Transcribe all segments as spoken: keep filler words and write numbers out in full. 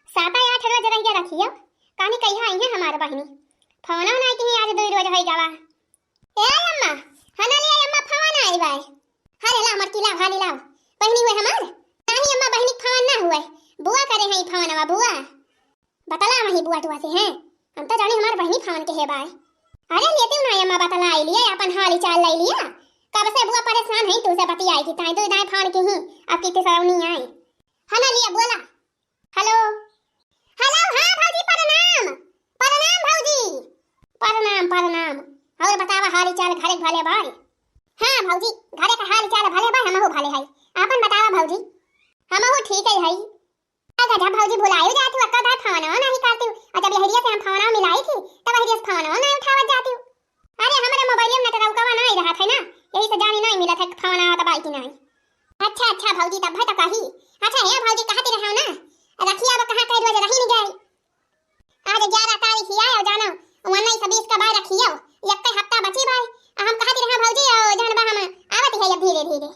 सात आठ रोज रहिया रखियो, कानी कहिया आई है हमार बहिनी। फोनो नाई किही, आज दुई रोज होई गवा। ए अम्मा, हना लिया अम्मा, फोन आई बाय। हरे ला, मटकी लाव, हाली लाव। बहिनी हुए हमार? नाही अम्मा, बहिनी के फोन ना हुए। बुआ करे हैं ई फोनवा, बुआ। बतला वही बुआ टुआ से हैं। हम तो जानी हमार बहिनी फोन के है बाय। अरे लेती ना अम्मा, बतला आई लिए, अपन हाली चाल ले लिया। कब से बुआ परेशान है तू से बतियाई की, ताई दो दाई फोन की ही, अब की सराउनी आई। हना लिया बोला। हेलो, हेलो, हाँ भौजी, प्रणाम, प्रणाम भौजी, प्रणाम, प्रणाम। और बतावा, हाल चाल घरे के भले बाय? हाँ भौजी, घरे का हाल चाल भले बाय, हमहू भले हई। आपन बतावा भौजी। हमहू ठीक है हई। अगर जब भौजी भुलायु जाती हूँ, अक्का दाई फोनो नहीं करती हूँ, और जब लहरिया से हम फोनो मिलाई थी, तब लहरिया से फोनो नहीं उठावत जाती हूँ। अरे, हमरे मोबाइल में नेटवर्कवा नहीं रहत है ना, यही से जानी नहीं मिलत है, फोन आवत बा कि नहीं। अच्छा, अच्छा भौजी, तब है तो कही। अच्छा, हे भौजी, कहती रहो ना, रखिया अब कहाँ कई रोज रही नहीं गई। आज ग्यारह तारीख ही आयो, जानो, उन्नीस बीस का बाय रखियो, एक हफ्ता बची बाय। आ हम कहती रहो भौजी, ओ, जहन बा हम आवत है अब धीरे धीरे।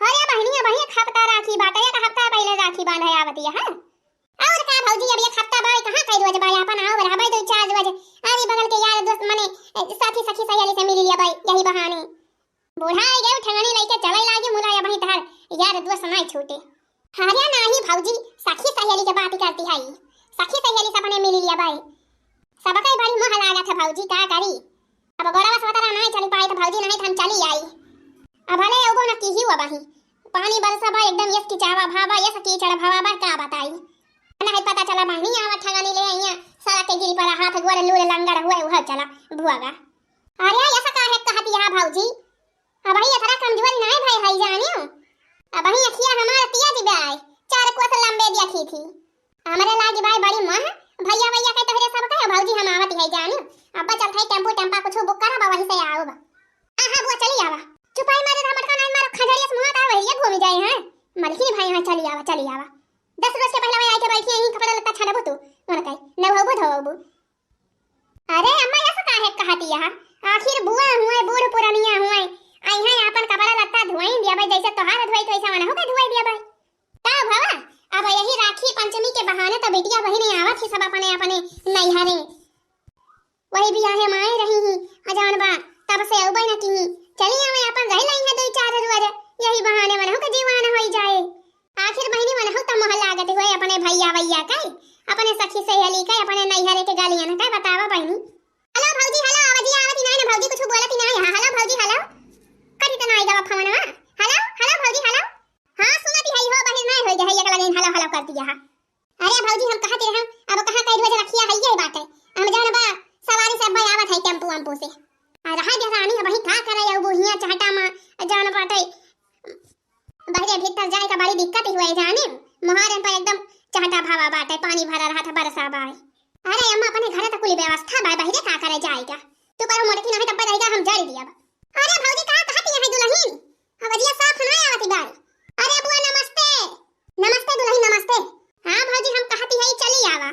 अरे बहिनिया, बहिनिया, एक हफ्ता राखी बाटे, एक हफ्ता पहले राखी बांधे आवत है, हाँ? और का भौजी, अब एक हफ्ता बाय, कहाँ कई रोज बाय, अपन आओ रहबे दो चार रोज। अरे बगल के यार दोस्त मने, ए, साथी सखी सहेली से मिली लिया बाय, यही बहाने। बूढ़ा आई गए, ठेंगनी लेके चले लागे, मुला या वहीं तहार यार दोस्त नाई छूटे। अरे नाही भौजी, सखी सहेली के बात करती है, सखी सहेली से अपने मिली लिया बाय। सबके बड़ी मोह लागत है भौजी, का करी? अब गोड़वा से उतरा नाई चली पाई तो भौजी नहीं तो हम चली आई। अब भले अउबो न की ही हुआ बही, पानी बरसा बा एकदम, यस की चावा भावा, यस की चढ़ भावा बा, का बताई। ना है पता चला बहनी आवा ठंगानी ले आइया, सारा के गिरी पड़ा हाथ गोड़ लूल लंगड़ हुए, उह चला भुआगा। अरे ऐसा काहे कहत यहाँ भौजी? अब भाई इतना कमजोरी नहीं भाई है जानियो। अब भाई अखिया हमार तेज बाय, चार कोस लंबे देखी थी। हमरे लागी बाय बड़ी मोह, भैया भैया के तोहरे सब कहे भौजी हम आवत है जानियो। अब चल थे टेम्पू टेम्पा कुछ बुक करब वहीं से आउब। हाँ हाँ बुआ चली आवा। चुपाई मारे रहा मटका नहीं मारो खजड़िया से मुँह आता वही घूमी जाए हैं। मलकिन भाई हाँ चली आवा चली आवा। दस रोज के पहले वही आके बैठी यहीं कपड़ा लत्ता छाड़बू तू। मन कही न होबू धोबू। अरे अम्मा, ऐसा काहे कहती यहाँ? आखिर बुआ हुए, बूढ़ पुरनिया हुए, आई हैं आपन कपड़ा लत्ता धोई दिया भाई, जैसे तोहार धोई तो ऐसा वनहु के धोई दिया भाई। का भवा, अब यही राखी पंचमी के बहाने तो बिटिया बहिनी आवत ही सब अपने अपने नैहरे। वही बियाहे माए रही ही, अजान बा, तब से अउबे न की। चली आवे अपन रह लई है दो चार रोज, यही बहाने वनहु के जीवान होई जाए। आखिर बहिनी मनहु त मोह लागत हुए अपने भैया वैया के, अपने सखी सहेली के, अपने नैहरे के गलियन के। बतावा बहिनी। हेलो भौजी, हेलो, आवाजी आवत ही नाई ना भौजी, कुछ बोलत ही नाई। हाँ, हेलो भौजी, हेलो। कटी त नाई गवा फोनवा। हेलो, हेलो भौजी, हेलो। हाँ, सुनत ही हो बहिन, नाई होई गई है, एक लगे हेलो हेलो कर दिया है। अरे भौजी, हम कहत रहम, अब कहाँ कई रोज रखिया है ये बात है। हम जौन बा सवारी से अब्बे आवत है टेम्पू वम्पू से। आ रहा दे रानी, अब वही का करे, अब हियाँ चहटा मा जौन बाटे बहरे भीतर जाए का बड़ी दिक्कत ही हुए जाने। मोहारन पर एकदम चहटा भावा बाटे, पानी भरा रहा था, बरसा बाय। अरे अम्मा, अपने घरे तो कुल व्यवस्था बाय, बहरे का करे जाएगा? तू करो मोटकी नहीं तब रहेगा, हम जड़ दिया। अरे भौजी, का कहती है दुल्हन? आवाजिया साफ नहीं आवती बाय। अरे बुआ नमस्ते। नमस्ते दुल्हन नमस्ते। हाँ भौजी, हम कहती है चली आवा।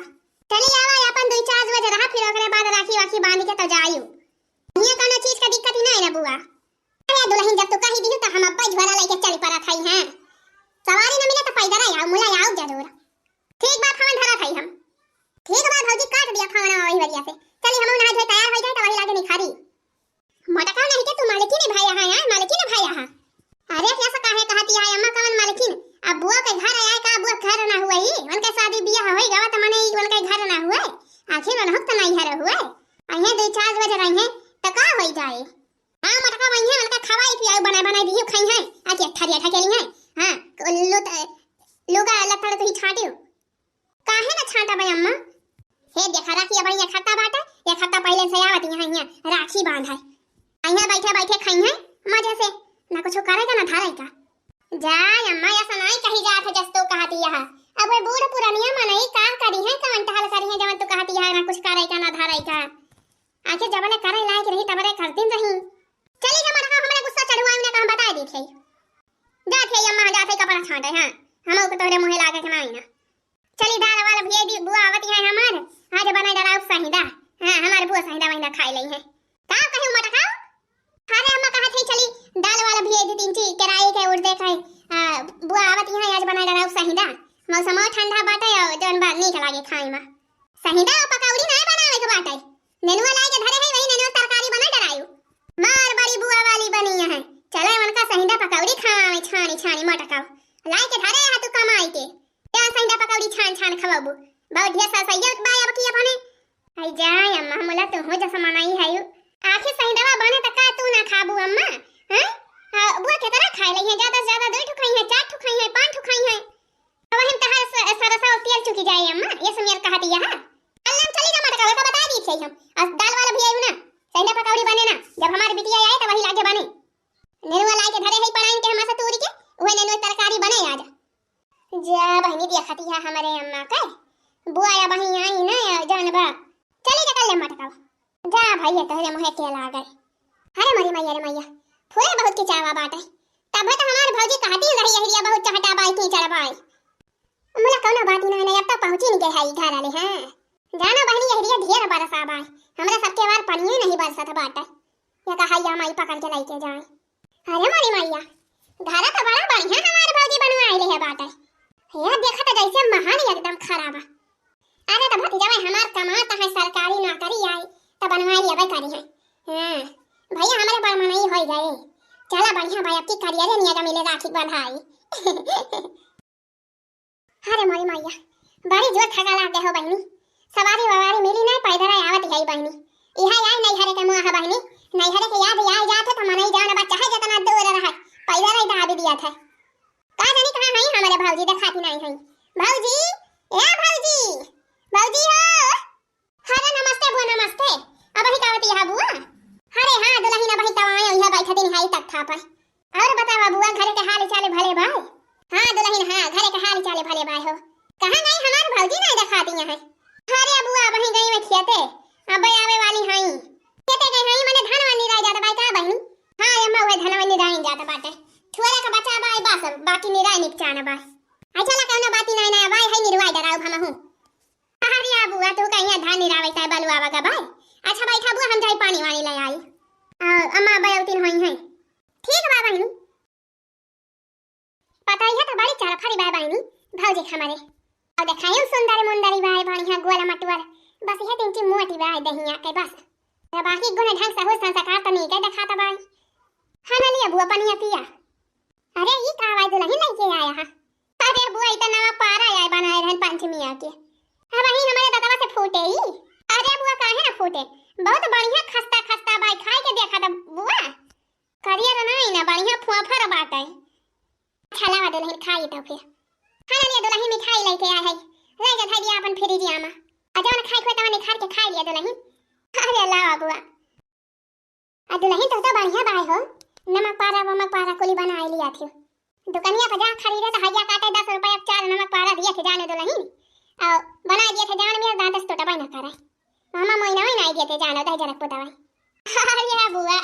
चली आवा, अपन दो चार रोज रहा, फिर ओकरे बाद राखी वाखी बांध के तो जायू। ये कोनो चीज का दिक्कत ही नहीं ना बुआ। अरे दुल्हन, जब तू कही दिहू, तो हम अब्बे झोरा लेके चल पड़त हई हैं। सवारी न मिले तो पैदल ही आओ, मुला आओ जरूर। ठीक बा, फोन धरत हई हम। ठीक बा भौजी, काट दिया फोन वही वजह से। चली हम नहा धोए तैयार हो जाए तो वही लागे निखारी। मोटका नहीं के तू मालकिन भाई यहाँ है, मालकिन भाई यहाँ। अरे कैसा काहे कहती है अम्मा, कवन मालकिन? अब बुआ के घर आए का, बुआ के घर ना हुए ही, उनके शादी बियाह होई गवा त मने ई उनके घर ना हुए। आखिर उनहु त नहीं घर हुए। अहे दो चार बजे रही हैं तो का होई जाए? हाँ, मटका वही है, उनका खवाई पियाई, बनाई, बनाई दियो, खाई हैं, आके थरिया ठकेली हैं। हाँ, लुत-, लुगा लत्ता तो ही छाटियो। काहे ना छाटा बे अम्मा? हे देखा, राखी अब एक हफ्ता बाटे, एक हफ्ता पहले से आवत यहाँ, यहाँ राखी बांधा है। यहाँ बैठे बैठे खाई हैं मजे से, ना कुछ करे का, ना धारे का। जा अम्मा, ऐसा नहीं कही जात है जस तू कहती है। अब वो बूढ़ पुरनिया मनई का करी है, कवन टहल करी है, जवन तू कहती है, ना कुछ करे का, ना धारे का। आखिर जबले करे लायक रही, तबले करतीन रही। चली जा मटका, हमरे गुस्सा चढ़ुआई, उन्हें का हम बताए देखे। जात है अम्मा, जात है कपड़ा छाटे, हाँ, हम ओके तोहरे मुँहे लागे के नाई ना। चली दाल वाल भिए दी, बुआ आवत है हमार, आज बनाए डाला उपसाही दा। हाँ, हमार बुआ साही दा वही खाए लई है। का कहे मटका? अरे अम्मा कहत है चली दाल वाल भिए दी, तीन ची केराई के उड़ दे खाए। आ, बुआ आवत है, आज बनाए डाला उपसाही दा। मौसमो ठंडा बाटे और जौन बा नीक लागे खाए में। सहिंदा और पकौड़ी नाय बनावे के बाटे। नेनुआ लाए के धरे है, वही नेनुआ तरकारी बना डरायू। मार बड़ी बुआ वाली बनी है। चले उनका सहिंदा पकौड़ी खावे छानी छानी मटकाओ। लाए के धरे है तू कमाई के। क्या सहिंदा पकौड़ी छान छान खवाबू? बहुत ढेर सा सैया बा अब की अपने। आई जाए अम्मा, मुला तू हो जस मनाई है यू। आखिर सहिंदवा बने त का तू ना खाबू अम्मा? हैं? आ, बुआ केतना खाए लई है? ज्यादा से ज्यादा दो ठो खाई है, चार ठो खाई है, पाँच ठो खाई है। अब हम तहार स-, सरसा और तेल चुकी जाए अम्मा, ये सुनियर कहती है। अल्लाह चली जा मटका, का बता दी थे हम। आज दाल वाला भी आयु ना, सहिंदा पकौड़ी बने ना, जब हमारे बिटिया आए तो वही लागे बने। नेनुआ लाए के धरे है पड़ाइन के हमारे से तोरी के, वह नेनुआ तरकारी बने आज। जा बहिनी देखती है हमारे अम्मा के, बुआ या बहिनी आई ना या जान बा। चली जा कर ले मटका। जा भैया तोहरे मुँहे के लागे। अरे मोरी मैया रे मैया, फूले बहुत के चावा बाटे। तब तो हमार भौजी कहती रही, "यहिरिया बहुत चहटा बाई, कीचड़ बाई।" मुला कौनो बात ही नहीं, अब तो पहुँची नहीं गए है घर वाले हैं। जाना बहिनी यहिरिया ढेर बरसा बाई, हमरा सबके बार पनिये नहीं बरसत बाटे। ये कहा या माई पकड़ के लेके जाए। अरे मोरी मैया, घर तो बड़ा बढ़िया हमार भौजी बनवाए ले है बाटे। ये देखा तो जैसे महान एकदम खराब। अरे तो भतीजवा हमार कमात है, सरकारी नौकरी आई, तो बनवा लिया भाई करी है। हाँ, भैया हमारे बड़ मनई हो गए। चला बढ़िया भाई, अब की करियर है निया मिले राखी बंधाई। अरे मोरी मैया, बड़ी जोर थका लाग गए हो बहिनी। सवारी ववारी मिली नहीं, पैदल आवत है बहिनी। इहा आई नैहरे के मुँह बहिनी, नैहरे के याद आई जात है तो मनई जान बा, चाहे जितना दूर रहे, पैदल ही दाबी दिया था। का जानी कहाँ है हमारे भौजी, देखाती नहीं है। भौजी, ए भौजी, भौजी हो। अरे नमस्ते बुआ, नमस्ते। अबही का होती है बुआ? अरे हाँ दुलहिन, अबही तवाए यह बैठा दिन हाई तक था पर। और बतावा बुआ, घरे के हाल चाल भले बाय? हाँ दुलहिन, हाँ, घरे के हाल चाल भले बाय हो। कहाँ गई हमार भौजी, नहीं देखाती है? अरे बुआ, अबही गई मैं खेते, अब आवे वाली हई। खेते गई हई, मने धनवा निराई जात बाय का बहिनी? हाँ अम्मा, वह धनवा निराई जात बाटे। थोड़ा का बचा बाय बस, बाकी निराई निपचाना बाय। अच्छा ला कौनो बाती नहीं ना बाय, है निरवाई डराऊ हमहू। अरे बुआ, तू कहिया धान निरावे ताय बलुआवा का बाय? अच्छा बैठा बुआ, हम जाई पानी वानी ले आई। आ, अम्मा बयौतिन होई हैं। ठीक बा बहिनी। पता ही है तो बड़ी चरफरी बाय बहिनी, भौजी हमारे। और देखाई सुंदर मुंदरी बाय, बढ़िया गोल मटुअर। बस यह दिन की मोटी बाय दहिया के बस। बाकी गुण ढंग सहूर संस्कार तो नहीं के देखाता बाय। हाँ ना लिया बुआ पनिया पिया। अरे ई का आवाज दुलहिन लइके आया है? अरे बुआ, ई त नवा पारा आय बनाए रहन पंचमी आके। अब वही हमारे ददवा से फूटे ही। अरे बुआ, काहे ना फूटे? बहुत बढ़िया खस्ता खस्ता बाय, खाए के देखा त बुआ। करियर नहीं ना, बढ़िया फुआफर बाटे। अच्छा लावा दुलहिन खाई तो फिर। हाँ ले दुलहिन मिठाई लइके आए है। ले जा धर दिया अपन फ्रिजिया में। आ जवन खाए के होय तवन निकाल के खाई लिया दुलहिन। अरे लावा बुआ। आ दुलहिन तो, तो बढ़िया बाय हो, नमक पारा वमक पारा कुली बनाए लिया थी। दुकनिया पर जा खरीदे तो हइया काटे दस रुपया चार नमक पारा दिए थे जाने दुलहिन, और बनाए दिए थे जान में दांत से टूटबे न करे। मामा मोइना ही नहीं दिए थे जानो दही जरक पुतवा। अरे बुआ,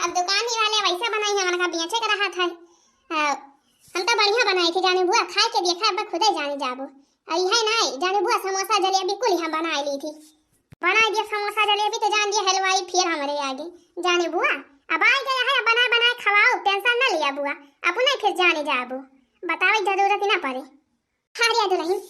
अब दुकानी वाले वैसे बनाई है, उनका बेचे के रहा था। आ, हम तो बढ़िया बनाई थी जाने बुआ, खाए के देखा अब खुदे जाने जाबो। आई है नहीं जाने बुआ, समोसा जलेबी कुल हम बनाए ली थी। बनाए दिया समोसा जलेबी तो जान दिया हलवाई फिर हमरे आगे। जाने बुआ, अब आ गया है, अब बनाए बनाए खवाओ, टेंशन ना लिया बुआ, अपने फिर जाने जाबो, बतावे की जरूरत ही ना पड़े। हाँ रे दुलहिन,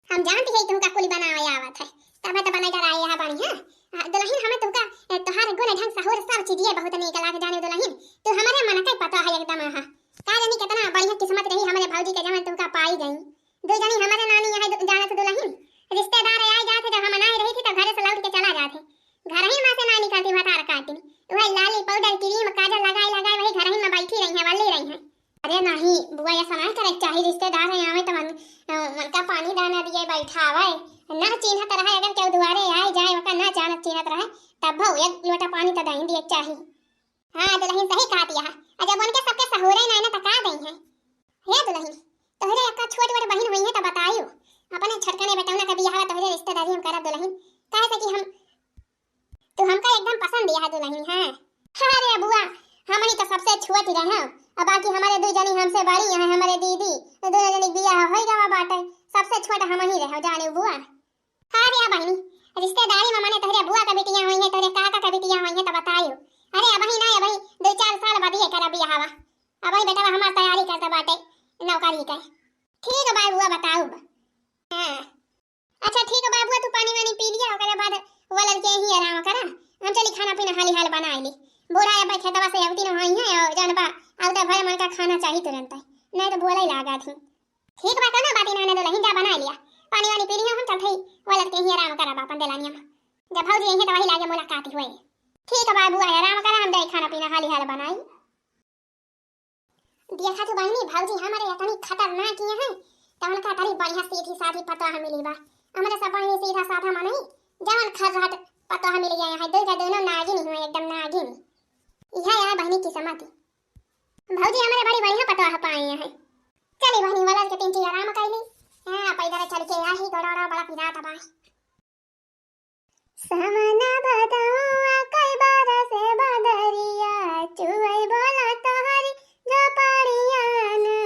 हम जानती है तुमका कुल बनावे आवत है, तब तो बनाए कर आए यहाँ बढ़िया। हाँ, दुलहिन हमें तुमका, ए, तोहार गुण ढंग सहूर सब चीजिए बहुत नीक लाग जाने दुलहिन, तू हमारे मन के पता है एकदम। हाँ, का जानी कितना बढ़िया किस्मत रही हमारे भौजी के जवन तुमका पाई गई। दो जनी हमारे नानी यहाँ दु-, जानत दुलहिन, रिश्तेदार आए जाते जब हम ना रही थी तो घरे से लौट के चला जाते, घर ही में से ना निकलती भतार काटिन। वही लाली पाउडर क्रीम काजल लगाए लगाए वही घर ही में बैठी रही हैं, वल्ली रही हैं। अरे नहीं बुआ, ऐसा ना करे के चाही, रिश्तेदार है आवे तो मन, अ, उनका पानी दाना दिए बैठावे, ना चिन्हत रहे अगर केहू दुआरे आए जाए ओका ना जानत चिन्हत रहे, तब भौ एक लोटा पानी तो दही दिए के चाही। हाँ दुलहिन सही कहती है, और जब उनके सबके सहूरे नहीं ना तो का दही है। हे दुलहिन, तोहरे एक छोट वोट बहिन हुई है तो बताइयो, अपने छोटकने बेटौना का बियाह तोहरे रिश्तेदारी हम करब दुलहिन, काहे से कि हम तू हमका एकदम पसंद दिया है दुलहिन, हाँ। अरे बुआ, हम ही तो सबसे छोट रहे, अब बाकी हमारे दो जनी हमसे बड़ी हैं, हमारे दीदी, तो दोनों जनी बियाह हो गवा बाटे, सबसे छोट हम ही रहे जाने बुआ। अरे बहिनी, रिश्तेदारी में मने तोहरे बुआ का बिटिया हुई है, तोहरे काका का बिटिया हुई है तो बताइयो। अरे अबही ना, अबही दो चार साल बाद ये करा बियाहवा। अबही बेटवा हमार तैयारी करता बाटे नौकरी के। ठीक बा बुआ, बताउब। हाँ। अच्छा ठीक बा बुआ, तू पानी वानी पी लिया, ओकरे बाद वो लड़के यहीं आराम करा। हम चली खाना पीना हाली हाल बनाइ ली। बूढ़ा अब खेतवा से अवती न होइहैं, अउर जौन बा, अउते भर मन का खाना चाही तुरंत, नाहीं तो बोलै लागा थी। ठीक बा, कौनो बात नाहीं, दुलहिन जा बनाइ लिया, पानी वानी पी लिया, हम चलत हई, वो लड़के यहीं आराम करा अपन दलानिया मा। जब भौजी अइहैं तो वही लागे मुलाकात होई। ठीक बा बुआ, आराम करा, हम जाई खाना पीना हाली हाल बनाई। देखा तो बहिनी, भौजी हमरे इतनी खतरनाक ही है, तो उनका तरी बढ़िया सीधी साधी पतोह मिली बा। हमरे सब बहिनी सीधा साधा मनई, जवन खर्राट पतोह मिल गया है, दो का दोनों नागिन हुए, एकदम नागिन। यह है बहिनी किस्मत। भौजी हमरे बड़ी बढ़िया पतोह पाए हैं। चली बहिनी, वलर के तीन चीज आराम कैली। हाँ, पैदल चल के आई, गोड़ा बड़ा पिरात बा। सावन बदौआ कई बरसे बदरिया, चुअई बोला तोहरी झोपड़िया ना।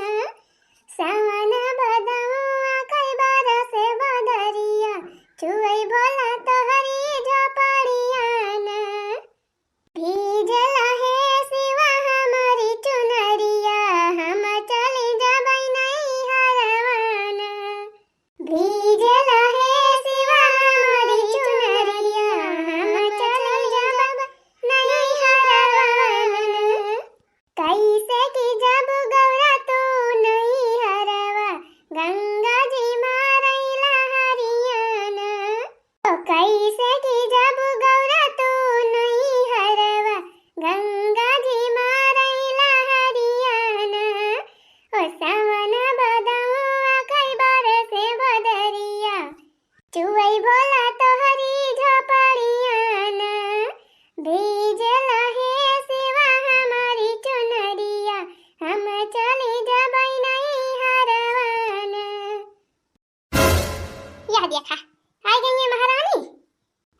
सावन बदौआ कई बरसे बदरिया, चुअई बोला तोहरी झोपड़िया ना। भीजल है सिवा हमरी चुनरिया, हम चली जबै नैहरवा ना। भीजल है सिवा हमरी चुनरिया, हम चली जबै नैहरवा ना। कैसे कि जब गौरा तू नैहरवा, गंगा जी मारैला हरियाना। ओ कैसे कि जब गौरा तू नैहरवा, गंगा जी मारैला हरियाना। ओ सावन बदौआ कई बरसे बदरिया, चुअई बोला तोहरी झोपड़िया ना। भीजल है सिवा हमरी चुनरिया, हम चली जबै नैहरवा ना। यह देखा, आई गई है महारानी।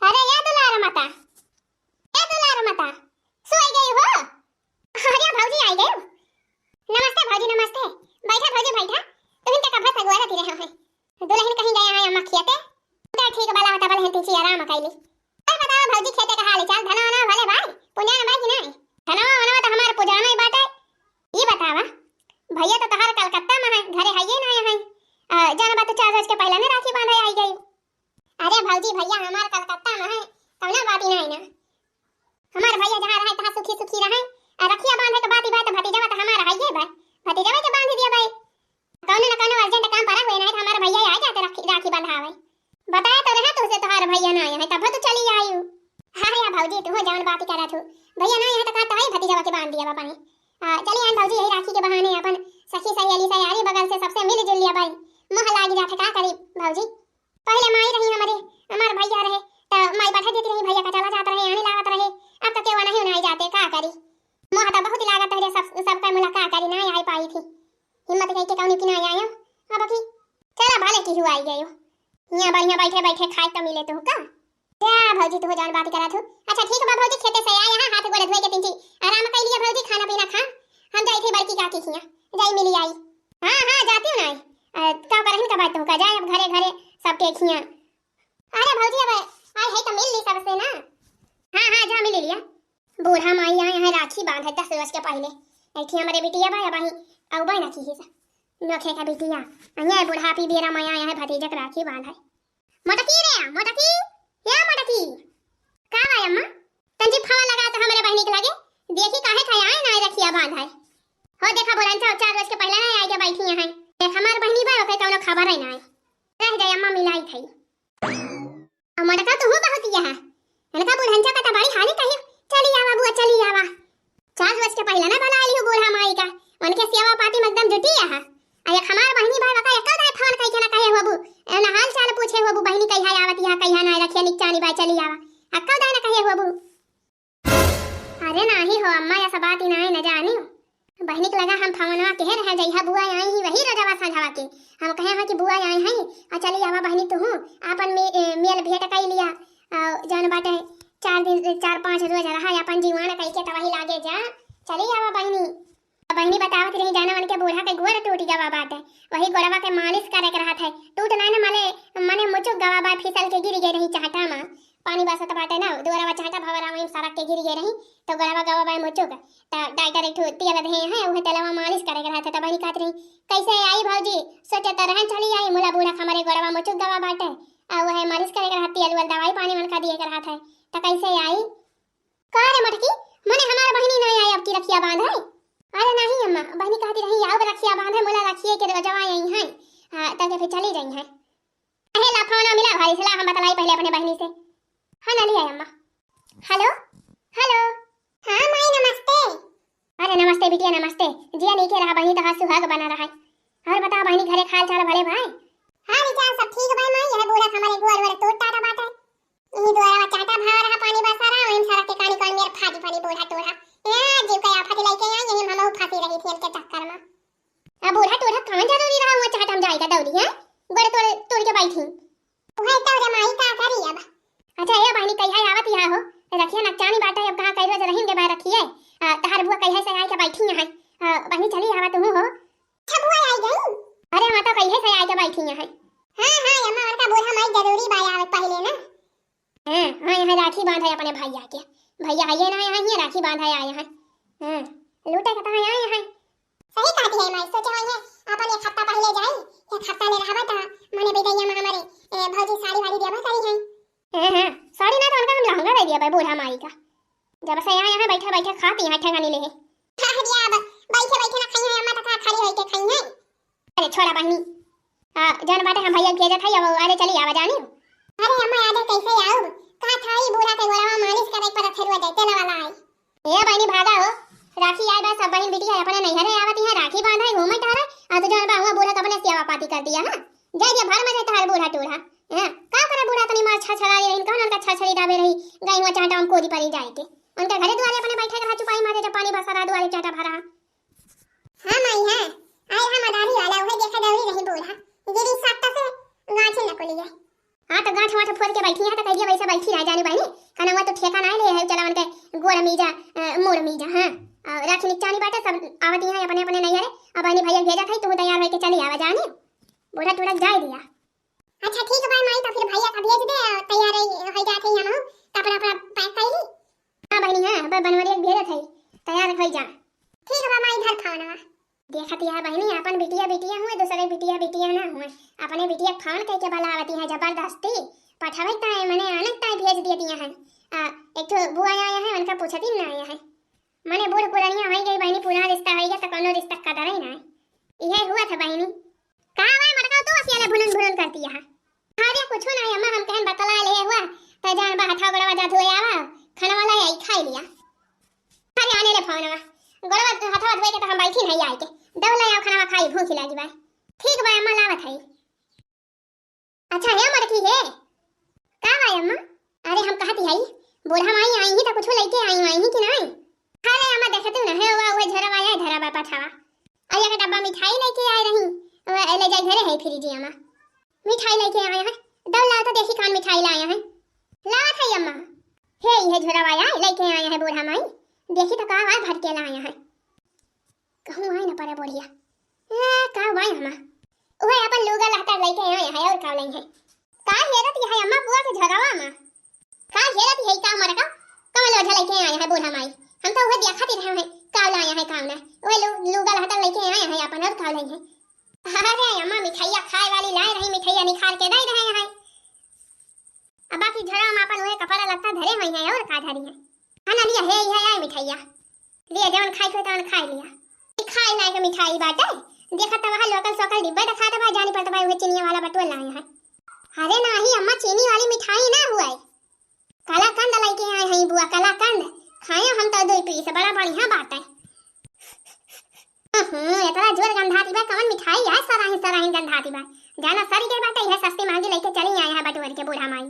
अरे या दुलार माता, ए दुलार माता, सोई गई हो? अरे भौजी आई गई। नमस्ते भौजी, नमस्ते। बैठा भौजी, बैठा। तुहिन के कब्बे से अगोरत ही रहे हैं। दुलहिन कहीं गया है अम्मा खेते? तो ठीक बा, लावा तबल है तीची आराम कैली। और बतावा भौजी, खेते का हाल चाल, धना वना भले भाई, पुंजान बा कि नाहीं? धना वना तो हमार पुजाना ही बाटे। ई बतावा, भैया तो तोहार कलकत्ता में है, घरे है ये ना है। अ, जाना बा तो चार रोज के पहले ना राखी बांधे आई गई। अरे भौजी, भैया हमार कलकत्ता में है, कौनो बात ही नाहीं ना। हमार भैया जहाँ रहे तहाँ सुखी सुखी रहे। आ रखिया बांधे के बात ही बात, भतीजवा तो हमार है ये बा, भतीजवा के बांध दिया भाई। कौनो न कौनो urgent काम पड़ा हुए नाहीं तो हमार भैया आ जाते राखी, राखी बंधावे। बताए तो रहे तुझसे तोहार भैया ना आए हैं, तब तो चली आयु। हाँ या भौजी, तू हो जवन बात करत हो, भैया ना आए हैं तो कहा तो है भतीजवा के बांध दिया बापा ने। आ, चली आन भौजी, यही राखी के बहाने अपन सखी सहेली सयारी बगल से सबसे मिल जुल लिया भाई। मोह लाग जात है, का करी भौजी? पहले माई रही हमरे, हमार भैया रहे, त माई पठा देती रही, भैया का चला जात रहे, आने लागत रहे। अब तो केवा नहीं उनाई जाते, का करी? मोह तो बहुत लागत रहे, सब, सबका मुलाकात करी, ना आई पाई थी। हिम्मत कई के कौनी की ना आयो। अब की चला भले की हुआ आई गयो। यहाँ बढ़िया बैठे बैठे खाए तो मिले तो का? जा भौजी, तू जान बात करा तू। अच्छा ठीक बा भौजी, खेते से आए यहाँ, हाथ गोड़ धोए के तीन ची आराम कर लिया भौजी, खाना पीना खा। हम जाई थे बड़की काकी खिया, जाई मिली आई। हाँ, हाँ, जाती हूँ ना। अ, का करहिन का बात तुमका, जाए अब घरे घरे सबके खिया। अरे भौजी, अब आए है तो मिल ली सबसे ना। हाँ, हाँ, जा मिल लिया। बूढ़ा माई आए हैं राखी बांधे दस रोज के पहले। ऐठी हमरे बिटिया बा, अब वहीं अउबे ना की ही सा। नोखे का बिटिया, अन्याय बुढ़ापी बेरा माई आए हैं भतीजक राखी बांधे। मोटकी रे, मोटकी, या मोटकी। का बा अम्मा? तंजी फोन लगा तो हमरे बहिनी के लगे, देखी काहे खाए आए ना रखिया बांधाए। हो देखा बोलन चाहो, चार रोज के पहले ना आए के बैठी हैं। देख हमार बहिनी बा, ओके कौनो खबर है ना। रह जाए अम्मा, मिलाई थई। अब मोटका तू बहुत यह है। इनका बुढ़ंचा का तो बड़ी हाली कही, चली आवा बुआ, चली आवा। चार रोज के पहले ना बुला ली हो बूढ़ा माई का, उनके सेवा पाती में एकदम जुटी है। आ एक हमार बहिनी बा, बका एको दाए फोन कई के ना कहे होबू, ए ना हाल चाल पूछे होबू, बहिनी कहिया आवत यहाँ, कहिया ना रखिया निक चानी बा, चली आवा, एको दाए ना कहे होबू। अरे नाही हो अम्मा, ऐसा बात ही नाही न जानी। बहिनी के लगा हम फवनवा कहे रहे जइहा बुआ आई ही वही रोजवा संझवा के। हम कहे हैं कि बुआ आई हैं, आ चली आवा बहिनी तू हूँ, आपन मे-, ए, मेल भेंट कई लिया। आ, जौन बाटे चार दिन, चार पाँच रोज रहा, अपन जीवान कई के तवही लागे जा, चली आवा बहिनी। बहिनी बतावत रही, जाना उनके बूढ़ा के गोड़ टूट गवा बाटे, वही गोड़वा के मालिश करे के रहत है। टूट नाई ना, माले, मने मुचुक गवा बा, फिसल के गिर गए रही चाहटा मा। पानी बरसत बाटे ना, दुआरा मा चाहटा भवरा वहीं सरक के गिर गए रही। तो गोड़वा गवा बाय मुचुक, त डॉक्टर एक ठो तेल देहे हैं, उहे तेलवा मालिश करे के रहत है। त बहिनी कहत रही, "कैसे आई भौजी?" सोचे त रहन चली आई, मुला बूढ़ा क हमरे गोड़वा मुचुक गवा बाटे, आ उहे मालिश करे के रहत, तेल वेल दवाई पानी मन का दिए के रहत है, त कैसे आई? का रे मटकी, मने हमार बहिनी नाहीं आई अब की रखिया बांधे? अरे नाहीं अम्मा, बहिनी कहती रही, "आओ रखिया बांधे, मुला रखिए के जवा आई हैं, हाँ, तके फिर चली जाई हैं।" अहे ला फोन मिला भाई से, ला हम बतलाई पहले अपने बहिनी से। हाँ, ना लिया अम्मा। हेलो, हेलो। हाँ माई, नमस्ते। अरे नमस्ते बिटिया, नमस्ते। जिया नीके रहा बहिनी, तोहार सुहाग बना रहा। और बता बहिनी, घरे क हाल चाल भले भाई? हाँ रिचा, सब ठीक भाई माई, यह बूढ़ा क हमरे गोड़ वोड़ टूट टाटा बाटे। ई दुआरा चाटा भाव रहा पानी बरसा रहा, ओहिम सड़क के कानी कौन मेर फाटी पानी बूढ़ा टूढ़ा। ए, जीव के आफत लइके आई, यही में हमहू फंसी रही थी इनके चक्कर में। अब बूढ़ा टूढ़ा कौन जरूरी रहा हुआ चाटा में जाए का दौड़ी, हैं? गोड़ तोड़, तोड़ के बैठी। वही तो रे माई, का करी अब? अच्छा, ए बहिनी, कहिया आवत यहाँ हो? रखिया नकचानी बाटे, अब कहाँ कई रोज रहिन के बा रखिए। आ, तहार बुआ कहिया से आए के बैठी यहाँ। आ, बहिनी, चली आवा तुहू हो। अच्छा, बुआ आई गई? अरे, हम तो कहिए से आए के बैठी यहाँ। हाँ, हाँ, अम्मा, उनका बूढ़ा माई जरूरी बा आवत पहले ना। हाँ, हाँ, यहाँ राखी बांधे अपने भैया के। भैया आइए ना यहाँ, ये राखी बांधे आए हैं। हाँ, लूटे के तो आए हैं। सही कहती है माई, सोचे होई है, अपन एक हफ्ता पहले जाई, एक हफ्ता ले रहबा त मने बिदैया में हमारे, ए, भौजी साड़ी वाड़ी देबा करी है। हाँ, हाँ, साड़ी ना तो उनका हम लहंगा दे दिया भाई बूढ़ा माई का। जब से आए हैं बैठे बैठे खाती हैं ठेकानी ले। हाँ, दिया अब बैठे बैठे ना खाई है अम्मा, तो का खाली होई के खाई है? अरे छोड़ा बहिनी, आ, जौन बाटे हम भैया के भेजत हई, अब अरे चली आवा जानी। अरे अम्मा, आधे कैसे आउब? कहा था ई बूढ़ा के गोड़वा मालिश करे पर फेरुआ जाते न वाला आई। ए बहिनी भागा हो, राखी आए बा, सब बहिन बिटिया अपने नैहरे आवत हैं, राखी बांधे घूमे टहरे, आ तो जौन बा हुआ बूढ़ा के अपने सेवा पाती कर दिया, हाँ? जाए दिया भर में जाए तहार बूढ़ा टूढ़ा। हाँ, का करे बूढ़ा तनी मार छछड़ा रही, कौन उनका छछड़ी दाबे रही, गई हुआ चाटा हम कोरी परी जाए के। उनके घरे दुआरे अपने बैठे रहा, चुपाई मारे जब पानी बरसा रहा, दुआरे चाटा भरा। हाँ माई, हाँ। आए रहा मदारी वाला, उहे देखा दौड़ी रही बूढ़ा। गिरी सट्टा से गाछी लकुलिया। हाँ, तो गांठ वांठ फोड़ के बैठी है, तो कहिए वैसे बैठी रह जानी बहिनी। खाना हुआ तो ठेका ना ले है, चला उनके गोड़ मीजा, अ, मोड़ मीजा, हाँ। और राखी निकचानी बाटे, सब आवती हैं अपने अपने नैहरे। अब बहिनी भैया भेजा था, तू तैयार होके चली आवा जानी। बूढ़ा टूढ़ा जाए दिया। अच्छा ठीक बा माई, तो फिर भैया का भेज दे, तैयार हो जाते हैं हम, कपड़ा उपड़ा पैक कर ली। हाँ बहिनी, हाँ, अब बनवरिया के भेजत है, तैयार हो जा। ठीक बा माई, धर खाना। देखत या बहिनी, अपन बिटिया बिटिया हुए, दूसरे बिटिया बिटिया ना हुए, अपने बिटिया फोन कह के बुलावती है जबरदस्ती, पठावे ताए मने आनक ताए भेज दिए दिया है। आ, एक ठो बुआ आया है, उनका पूछती ना आया है। मने बूढ़ पुरानिया होई गई बहिनी, पुराना रिश्ता होई गया तो कोनो रिश्ता कदर ही ना है। इहे हुआ था बहिनी। का भाई मटका तू असियाले भुनुन भुनुन करती है? अरे कुछ ना अम्मा, हम कहन बतला ले हुआ, त जान बा हथवा गोड़वा जा धोए आवा, खाना वाला आई खाई लिया। अरे आने ले फोनवा, गोड़वा हथवा धोए के तो हम बैठी नहीं आई के, दौड़ ले आओ खाना खाई, भूख लागी बा। ठीक बा अम्मा, लावत है। अच्छा हे मटकी हे, का बा अम्मा? अरे हम कहती हई, बूढ़ा माई आई ही तो कुछ लेके आई वाई ही कि नहीं? अरे अम्मा देखते ना है, वह वह झरा वाया है, धरा बा पठावा। अरे एक डब्बा मिठाई लेके आए रही, वह ले जाए घरे है फ्रिज अम्मा। मिठाई लेके आया है, दौड़ लाओ तो देखी कौन मिठाई लाया है। लावत है अम्मा। हे ये झरा वाया है, लेके आया है बूढ़ा माई, देखी तो का वाय भर के लाया है। कहूँ आए न पड़े बुढ़िया। ए, का बाई हमा? उहे अपन लूगा लहटा लइके आए हैं और का नहीं है। का हेरत है अम्मा बुआ के झरवा में? का हेरत है का मरका? कमल ओझा लइके आए हैं बूढ़ा माई। हम तो उहे देखत ही रहे हैं, का लाया है का ना। उहे लू-, लूगा लहटा लइके आए हैं अपन और का नहीं है। अरे अम्मा मिठाइया खाए वाली लाए रही, मिठाइया निकाल के दे रहे हैं। अब बाकी झरवा में अपन उहे कपड़ा लत्ता धरे हुए हैं और का धरी है। हाँ ना लिया है, ये आए मिठाइया। लिया जवन खाए के तवन खाए लिया। ई खाए लायक मिठाई बाटे। देखा त वहाँ लोकल सोकल डिब्बा दिखात बा, जानी पड़त बा उहे चीनिया वाला बटुआ लाए हैं। अरे नाही अम्मा, चीनी वाली मिठाई ना हुआ है। कलाकंद लइके आए हैं बुआ, कलाकंद। खाए हम तो दो पीस, बड़ा बढ़िया बाटे। हम्म, इतना जोर गंधाती बा, कवन मिठाई है, सराही सराही गंधाती बा। जाना सरी के बाटे, यह सस्ती महंगी लइके चली आए हैं बटुअर के बूढ़ा माई।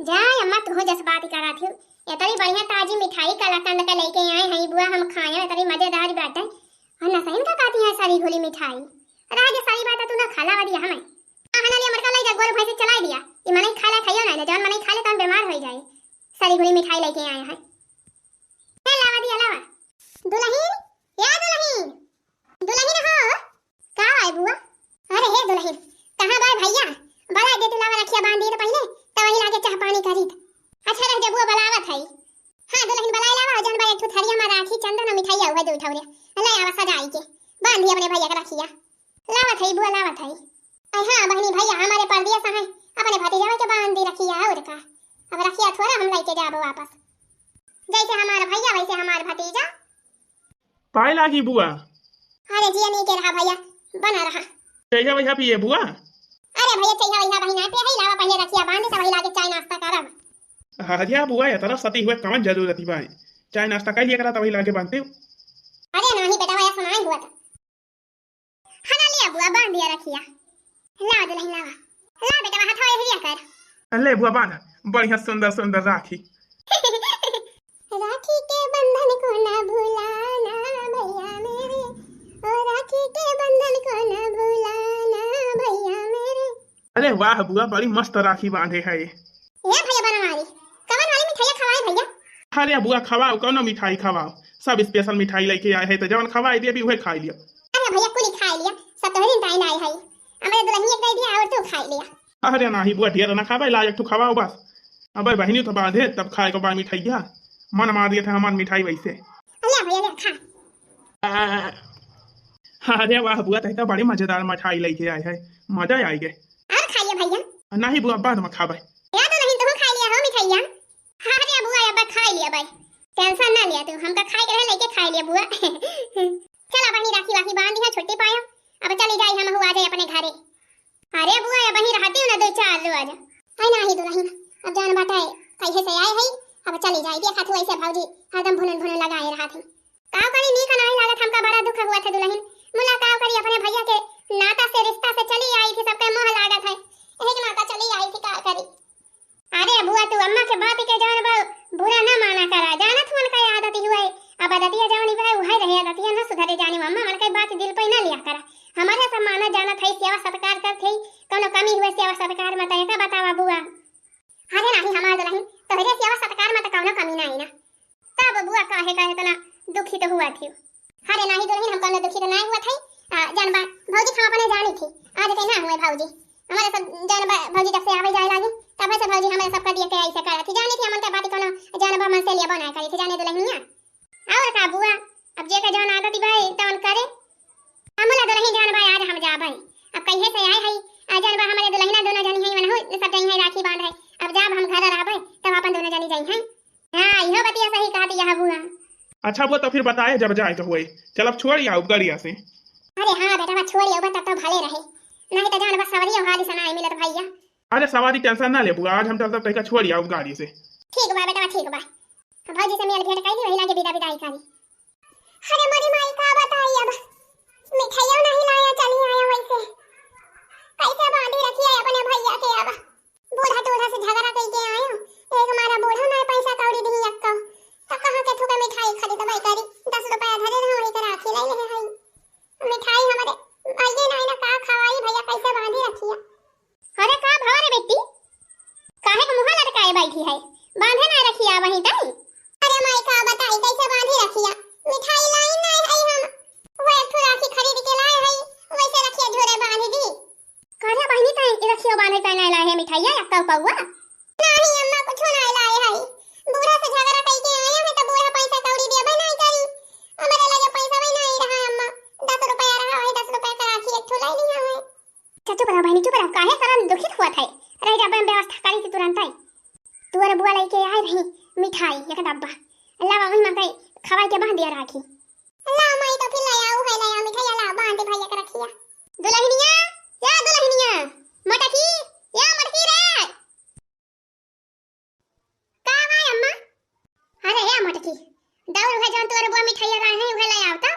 जा अम्मा, तू जस बात करा थी, इतनी बढ़िया ताजी मिठाई कलाकंद के लेके आए हैं बुआ, हम खाए, इतनी मजेदार बाटे। और नसहीन का कहती है सरी घुली मिठाई। राज सरी बात तू ना खाला वाली हमें। आहा ना लिया मटका ले जा, गोरू भैंसे चलाई दिया। ई मनई खाला खाइयो ना, जौन मनई खा ले तौन बीमार हो जाए। सरी घुली मिठाई लेके आए हैं। हे लावा दिया, लावा। दुलहिन, या दुलहिन। दुलहिन हो, का है बुआ? अरे हे दुलहिन, कहाँ बा भैया? बला दे तू, लावा रखिया बांध दी तो पहले, तब वही लागे चाह पानी करी। अच्छा रह जा बुआ, बलावत है। हाँ दुलहिन, बलाए लावा, जौन बा एक थरिया मा राखी, चंदन अउ मिठाई आउ है दुइ ठौरे। ले आवा सजाई के, बांधी अपने भइया के रखिया। लावत हई बुआ, लावत हई। अरे हाँ बहिनी, भइया हमरे परदेस हैं, अपने भतीजवा के बांधी रखिया, अउर का। अब रखिया थोड़ा हम लइके जाबो वापस। जइसे हमार भइया वइसे हमार भतीजा। पाए लागी बुआ। अरे जिया नीके रहा भइया, बना रहा। चइहा वइहा पिए बुआ। अरे भइया चइहा वइहा बहिना पे है, लावा पहिले रखिया बांधी, तब वही लागे चाय नाश्ता करब। अरे बुआ, एतना सती हुए कवन जरूरत ही बाय, चाय नाश्ता कर लिया करा तब वही लागे बांधते हो। अरे नाही बेटा, वह सुनाई हुआ था। हना लिया बुआ, बांध दिया रखिया। लावा दुलहिन लावा। ला बेटा, हाथ हवा हिया कर। ले बुआ बांध, बढ़िया सुंदर सुंदर राखी। राखी के बंधन को ना भुलाना भइया मेरे, ओ राखी के बंधन को ना भुलाना भइया मेरे। अरे वाह बुआ, बड़ी मस्त राखी बांधे है। ए भइया बनवारी, कवन वाली मिठाइया खवाई भइया? अरे बुआ खवाओ, कौनो मिठाई खवाओ, सब special मिठाई लइके आए है, तो जवन खवाई देबी उहे खाई लिया। अरे भइया कुली खाई लिया, सब तोहरे ताई लाई है। हमरे दुलहिनिया के दे दिया अउर तू खाई लिया। अरे नाही बुआ, ढेर ना खाबे, ला एक ठो खवाओ बस। अबे बहिनी तो बांधे तब खाए को बा मिठाइया, मन मार दिया था हमार मिठाई वइसे। ले भइया ले खा। आ, अरे वाह बुआ, तै तो बड़ी मजेदार मिठाई लइके आए है, मजा आई गे। अउर खाइए भइया। नाही बुआ, बाद मा खाबे। या तो नहीं, तू खाई लिया हो मिठाइया। अरे बुआ, अब खाई लिया भाई, tension ना लिया तू, हमका खाए के रहे लइके खाई लिया बुआ। चला बहिनी, राखी वाखी बांध दिया, छुट्टी पाया, अब चली जाई हम हुआ जाए अपने घरे। अरे बुआ, अबहीं रहती हूँ ना दुइ चार रोज। आई नाही दुलहिन, अब जान बाटे कइसे से आए है, अब चली जाई। देखत हुआ ऐसे भौजी हरदम भुनन भुनन लगाए रहत है। काव करी, नीक नाही लागत, हमका बड़ा दुख हुआ था दुलहिन। मुला काव करी, अपने भइया के नाता से रिश्ता से चली आई थी, सबके मोह लागत है, यही के नाता चली आई थी, काव करी। अरे बुआ, तू अम्मा के बात के जवन बा बुरा ना माना करा, जानत हुअन का आदत ही हुआ है। अब आदतिया जवन बा उहे रहे, आदतिया ना सुधरे जानी। अम्मा मन के बात दिल पे ना लिया करा। हमरे सब मानत जानत है, सेवा सत्कार करत है, कौनो कमी हुए सेवा सत्कार में, तो एका बतावा बुआ। अरे नाही हमार दुलहिन, तोहरे सेवा सत्कार में तो कौनो कमी नाही ना। तब बुआ काहे का इतना दुखित हुआ थी? अरे नाही दुलहिन, हम कौनो दुखित नाही हुआ थी। आ, जान बा, भौजी हम अपने जानी थी, आज के ना हुए भौजी। हमारे सब जान बा, भौजी जब से आवे जाए लागी, तब से भौजी हमारे सबका दिए के ऐसे करा थी। जानी थी हमन के बात कौनो जान बा मन से लिया बनाए करी थी, जाने दुलहिनिया। और का बुआ, अब जे का जौन आदत भाई तौन करे। हम बोला दुलहिन जान बा आज हम जा भाई, अब कहिए से आए है, आ जान बा हमारे दुलहिना दोनों जनी है, वनहु सब जनी है राखी बांध है, अब जाब हम घर रहबे तब अपन दोनों जनी जाई हैं। हाँ, इहो बतिया सही कहत यह बुआ। अच्छा बुआ, तो फिर बताए जब जाए के होए, चल अब छोड़ आउब गड़िया से। अरे हाँ बेटवा, छोड़ आउब तब तो भले रहे, नहीं तो जान बस सवरियो हाली से नाई मिलत भैया। अरे सवारी tension ना ले बुआ, आज हम चलता तैका छोड़ आउब गाड़ी से। ठीक बा बेटवा, ठीक बा। भौजी से मेल भेंट कैली, वही लागे विदा विदाई करी। अरे मोरी माई का बताई अब, मिठाइयों नहीं लाया, चली आया वैसे। कैसे बांधी रखी है अपने भैया के अब। बूढ़ा टूढ़ा से झगड़ा कई के आयो, एक मारा बूढ़ा ना पैसा कौड़ी दी अक्का, तो कहाँ के थुका मिठाई खरीदबे करी, दस रुपया धरे रहा वही के राखी ले ले है। मिठाई हमारे आइए ना, ना का खवाई भैया, कैसे बांधी रखी है। अरे का भवा रे बेटी, काहे के मुँह लटकाए बैठी है, बांधे ना रखी आ वहीं तई। अरे माई का बताई कैसे बांधी रखी है, मिठाई लाई नहीं है हम, वो एक ठो राखी खरीद के लाए है, वैसे रखिया झोरे बांध दी। का रे बहिनी, तैं ई रखियो बांधे तैं नाय लाए है मिठाइया, अक्का पौआ? नाही अम्मा, कुछो नाय लाए है। बूढ़ा से झगड़ा कई के आए हैं, तो बूढ़ा पैसा कौड़ी देबे नाय करी। हमरे लगे पैसा भी नाय रहा अम्मा, दस रुपया रहा, वही दस रुपया का राखी एक ठो लाई लिया है। अच्छा चुप रह बहिनी, चुप रह, काहे सारा दुखित हुआ था? रह जा, हम व्यवस्था करी थी तुरंत आई। तुअर बुआ लेके आए रही मिठाई एक डब्बा, लावा वही मांगे खवाई के बांध दिया राखी। ला माई, तो फिर ले आओ, है ले आओ मिठाई, ला बांध दे भैया के रखिया। दुलहिनिया, या दुलहिनिया, मटकी, या मटकी रे। का बा अम्मा? अरे या मटकी, दौड़ उहे जौन तोर बुआ मिठाइया लाए हैं, उहे ले आओ तो।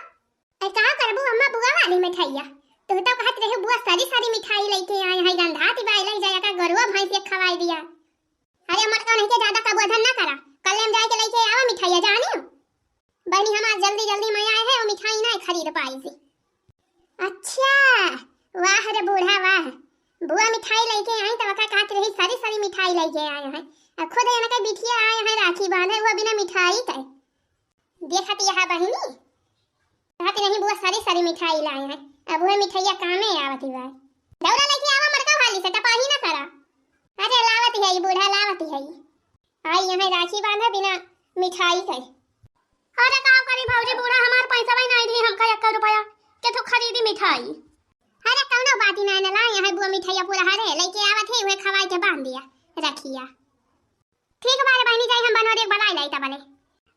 ए, का करबू अम्मा, बुआ वाली मिठाइया? तू तो कहत रहे बुआ सारी सारी मिठाई लेके आए हैं, गंधाती बाई ले जाया का, गरुआ भैंस के खवाई दिया। अरे मटका नहीं के ज्यादा कबो अधन ना करा, कल हम जाए के लेके आवा मिठाइया, जानियो। बहिनी हमार जल्दी जल्दी में आए है, वो मिठाई ना खरीद पाई से। अच्छा, वाह रे बूढ़ा वाह, बुआ मिठाई लेके आई तो वका कहत रही सारी सारी मिठाई लेके आए हैं, अब खुद इनके बिटिया आए हैं राखी बांधे, वो बिना मिठाई के। देखत यह बहिनी, कहत रही बुआ सारी सारी मिठाई लाए हैं, अब वह मिठाइया कामे आवत ही बा। दौड़ा लेके आवा मटका वाली से, टपाही ना करा। अरे लावत है ई बूढ़ा, लावत है ई। आई यहाँ राखी बांधे बिना मिठाई के। अरे का करी भौजी, बूढ़ा हमार पैसा भी नहीं दी हमका एक रुपया के तू खरीदी मिठाई। अरे कौनो बात ही नहीं ना, लाई यहाँ बुआ मिठाइया पूरा हरे लेके आवत है, उहे खवाई के बांध दिया रखिया। ठीक बा रे बहिनी, जाई हम बनवा दे, एक बलाई लाई तबले।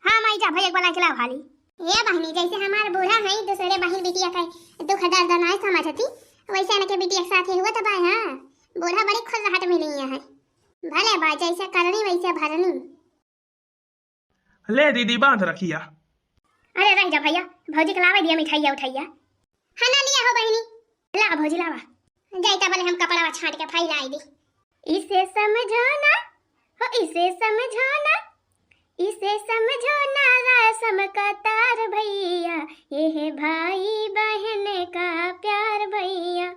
हाँ माई जा भाई, एक बलाई के लाओ हाली। ए बहिनी, जैसे हमार बूढ़ा है दूसरे बहिन बिटिया का दुख दर्द नहीं समझती, वैसे इनके बिटिया के साथ ही हुआ तब। हाँ, बूढ़ा बड़ी खुश रहत मिली है। भले बा, जैसे करनी वैसे भरनी। ले दीदी, बांध रखिया। अरे रह जा भैया, भौजी के लावे दिया मिठाइया उठाइया। हाँ ना लिया हो बहिनी। ला भौजी लावा। जाई तबले हम कपड़वा छांट के फैलाई दी। इसे समझो ना, हो इसे समझो ना, इसे समझो ना रस्म का तार भैया, ये है भाई बहन का प्यार भैया,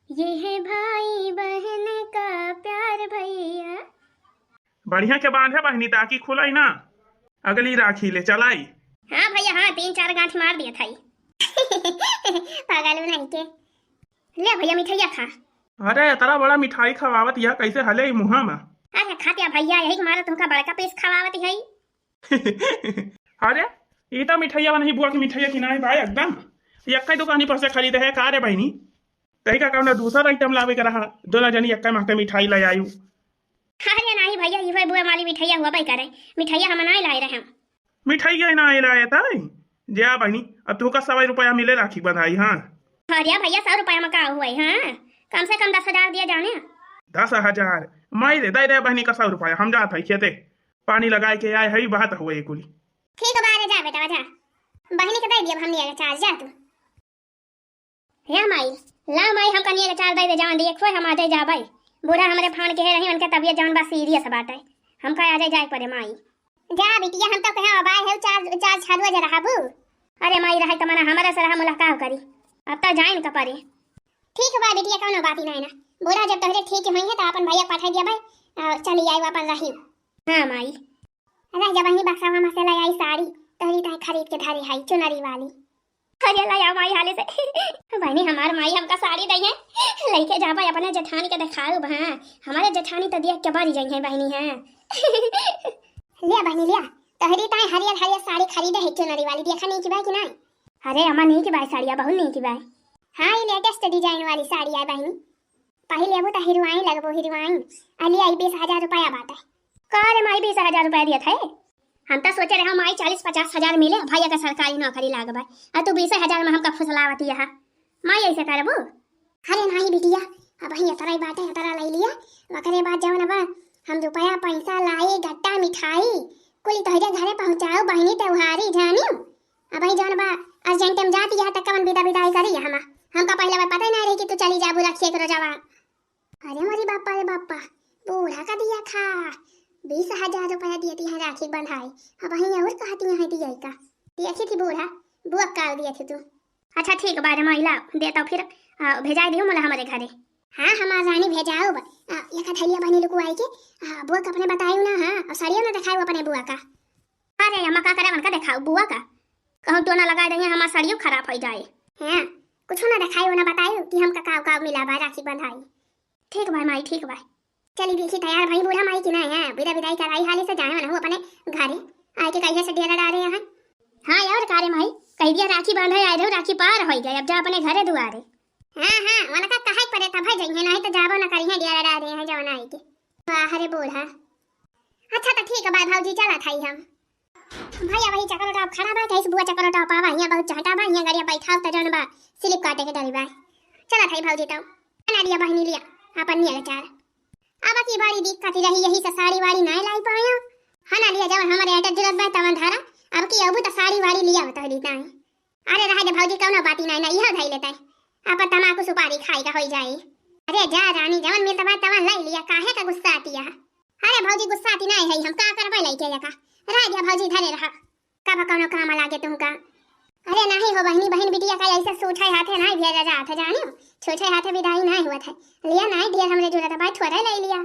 ये है भाई बहन का प्यार भैया। बढ़िया के बांधे बहिनी, ताकि खुलाई ना, अगली राखी ले चलाई। हाँ भैया, हाँ, तीन चार गांठ मार दिया था। पागल नहीं के। ले भैया मिठाइया खा। अरे इतना बड़ा मिठाई खवावत यह कैसे हले ई मुहा में? अरे खातिया भैया, यही के मारे तुमका बड़का पीस खवावत है। अरे ई तो मिठाइया नहीं बुआ की मिठाइया की ना है भाई, एकदम यक्का दुकानी पर से खरीदे है का रे बहिनी? तही का कौनो दूसर आइटम लावे के रहा, दोनों जनी यक्का महके मिठाई ले आयु। अरे नहीं भैया, इहे बुआ वाली मिठाइया हुआ भाई करे, मिठाइया हम नहीं लाए रहे हम। मिठाइया ही ना लाए ताई। जा बहिनी, अब तुहका सवाई रुपया मिले राखी बंधाई, हाँ। अरे भैया, सौ रुपया में का हुआ है, हाँ? कम से कम दस हजार दिया जाने। दस हजार? माई रे, दे दे बहिनी का सौ रुपया, हम जात है खेते, पानी लगाए के आए है, बात हुआ ये कुली। ठीक बा रे, जा बेटा जा, बहिनी के दे दिया हमनी आगे चार्ज, जा तू। हे माई, ला माई, हमका नियर चार दे दे, जान दे, एक ठो हम आ जाए जाबे। बूढ़ा हमरे फान के है रही, उनके तबियत जौन बा सीरियस बाटे, हमका आ जाए जाए पड़े माई। जा बिटिया, हम तो कहे अब आए है चार, चार छाड़ुआ जे रहबू। अरे माई, रहे तो मना हमरे से रहा, मुलाकात करी, अब तो जाइन का पड़े। ठीक बा बिटिया, कौनो बात ही नहीं ना, बूढ़ा जब तोहरे ठीक होई है तो अपन भैया पठा दिया भाई, आ, चली आई अपन रही। हाँ माई। रह जा बहिनी, बक्सा में से ले आई साड़ी, तोहरी ताई खरीद के धरे है चुनरी वाली। अरे ला आओ माई हाले से। बहिनी, हमार माई हमका साड़ी दई है, लइके जाबे अपने जेठानी के देखाउब। हाँ, हमारे जेठानी तो देख के बारी जाई है बहिनी। हाँ। लिया बहिनी लिया, तोहरी ताई हरियर हरियर साड़ी खरीदे है चुनरी वाली, देखा नीक बा कि नहीं? अरे अम्मा, नीक बा साड़िया, बहुत नीक बा। हाँ, ये लेटेस्ट डिजाइन वाली साड़ी है बहिनी। पहले अबू तो हिरवाइन लगबो, हिरवाइन। अली आई बीस हजार रुपया बाटे। का रे माई, बीस हजार रुपया दिया था? हम तो सोचे रहे माई चालीस पचास हजार मिले, भैया का सरकारी नौकरी लाग बा, आ तू बीस हजार में हमका फुसलावत यहा। माई ऐसे करबू? अरे नाही बिटिया, अब ही अतरा ही बाटे, अतरा ले लिया। ओकरे बाद जवन बा, हम रुपया पैसा लाई, गट्टा मिठाई, कुल तोहरे घरे पहुँचाऊ बहिनी त्योहारी जानियो। अब ही जवन बा, अर्जेंट में जाती है, तक कवन विदा विदाई करी हम। हमका पहले बार पता ही नहीं रही कि तू चली जाबू रखिए के रोजावा। अरे मोरी बापा रे बापा, बूढ़ा का दिया था बीस हजार रुपया दिए थी राखी बंधाई, अब वहीं और कहती है दिए का? देखी थी बूढ़ा, बुआ का दिए थी तू। अच्छा ठीक बा रे माई, ला दे तो फिर, आ, भेजाई दियो मोला हमारे घरे। हाँ हमार रानी भेजाओ बा, आ, एक थैलिया बनी लुकुआई के, आ, बुआ का अपने बतायू ना, हाँ, और साड़ियों ना दिखायू अपने बुआ का। अरे अम्मा का करे, उनका देखाऊ बुआ का, कहूँ टोना लगा दे हमार साड़ियों खराब हो जाए। हाँ, कुछ ना देखाई, ना बताई कि हमका काव काव मिला बा राखी बंधाई। ठीक बा माई, ठीक बा। चली देखी तैयार भई बूढ़ा माई कि ना है, विदा विदाई कराई हाली से जाए मनहु अपने घरे, आए के कहिए से डेरा डारे हैं। हाँ यार का रे माई, कह दिया राखी बांधे आए रहो, राखी पार हो गए, अब जा अपने घरे दुआरे। हाँ हाँ, उनका कहे पड़े तब जइहे, नहीं तो जाबो ना करिहे डेरा डारे हैं जवन आई के। वाह रे बूढ़ा। अच्छा तो ठीक बा भौजी, चला था हम। भैया वही चक्कर टॉप खड़ा बा, कैसे बुआ चक्कर टॉप आवा, यहाँ बहुत चहटा बा, यहाँ गड़िया बैठाओ त जौन बा, स्लिप काटे के डरी बा। चला था भौजी तो। ना लिया बहिनी लिया, अपन नियर चार। अब की बड़ी दिक्कत रही, यही से साड़ी वाड़ी नहीं लाई पाया। है ना लिया जवन हमारे एटा जरूरत बा तवन धारा, अब की अबू तो साड़ी वाड़ी लिया बता दी ताई। अरे रहे दे भौजी, कौनो बात ही नहीं ना, इहो धई लेते। अपन तमाकू सुपारी खाई का होई जाई। अरे जा रानी, जवन मिलत बा तवन ले लिया, काहे का गुस्सा आती है? अरे भौजी गुस्सा आती नहीं है, हम का करबे लइके का? रह जा भौजी, धरे रहा, कब कौनो काम लागे तुमका। अरे नहीं हो बहिनी, बहिन बिटिया का ऐसे सूठे हाथे नहीं भेजा जात है जानियो, छूछे हाथे विदाई नहीं हुआ था। लिया नहीं ढेर हमरे जरूरत बा, थोड़े ले लिया।